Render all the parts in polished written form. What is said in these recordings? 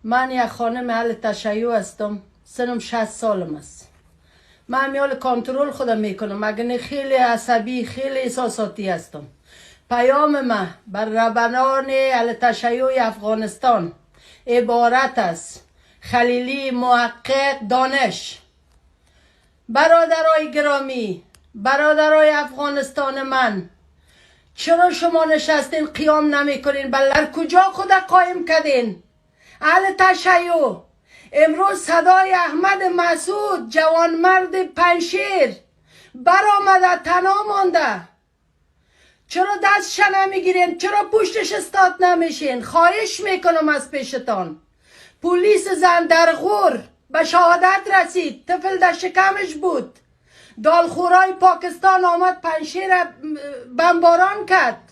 من یک خانم اهل تشیع هستم. سنم 60 سالم است. من میال کنترل خودم میکنم، اگر نه خیلی عصبی، خیلی احساساتی هستم. پیام من بر رهبران اهل تشیع افغانستان عبارت است: خلیلی، محقق، دانش، برادرای گرامی، برادرای افغانستان من، چرا شما نشستین قیام نمیکنین؟ بلر کجا خود قایم کردین؟ اهل تشیع، امروز صدای احمد مسعود، جوانمرد پنشیر، برآمده، تنها مانده. چرا دستش نمیگیرین؟ چرا پشتش استاد نمیشین؟ خواهش میکنم از پیشتان. پلیس زن در غور به شهادت رسید، طفل در شکمش بود. دالخورای پاکستان آمد، پنشیر بمباران کرد،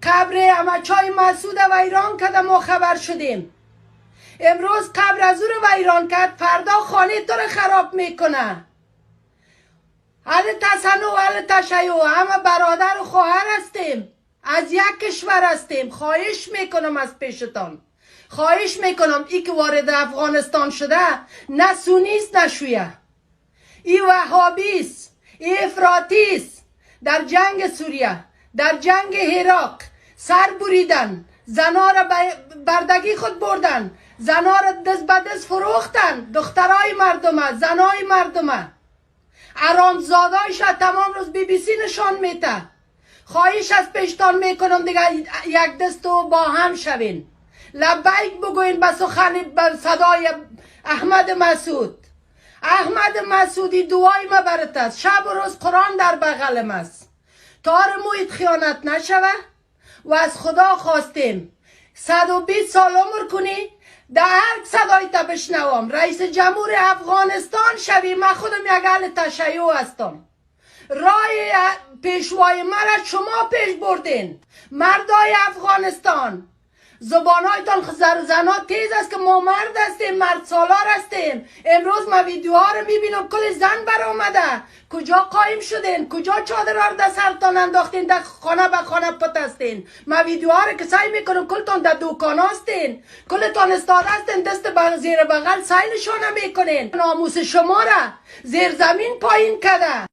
قبر امچای مسعود ویران کرد. ما خبر شدیم. امروز قبر از او رو ویران کرد، فردا خانه تو رو خراب میکنه. اهل تسنن و اهل تشیع همه برادر و خواهر هستیم، از یک کشور هستیم. خواهش میکنم از پیشتان، خواهش میکنم. ای که وارد افغانستان شده نه سونیست نه شیعه، ای وهابی است، ای افراطی است. در جنگ سوریه، در جنگ عراق سر بریدن، زنا را بردگی خود بردن، زنا را دست به دست فروختن، دخترای مردمه، زنای مردمه، حرامزادایش تمام روز BBC نشان میته. خواهش از پیشتان میکنم دیگه یک دست و با هم شوین، لبیک بگوین به سخن، به صدای احمد مسعود. احمد مسعودی، دعای ما برات است. شب و روز قرآن در بغلم است. تار مویت خیانت نشوه و از خدا خواستیم 120 سال عمر کنی، در هر صدای تا بشنوم، رئیس جمهور افغانستان شوی. من خودم یک اهل تشیع هستم. راه پیشوای مرا شما پیش بردین. مردای افغانستان، زبانهایتان زنها تیز است که ما مرد هستیم، مرد سالار هستیم. امروز ما ویدیوها رو میبینم، کل زن بر آمده. کجا قایم شدین؟ کجا چادر رو در سرتان انداختین؟ در خانه به خانه پت هستین. ما ویدیوها رو که سیل میکنم، کلتان در دوکان هستین، کلتان استاده هستین، دست بر زیر بغل سیل نشانه میکنین. ناموس شما را زیر زمین پایین کرده.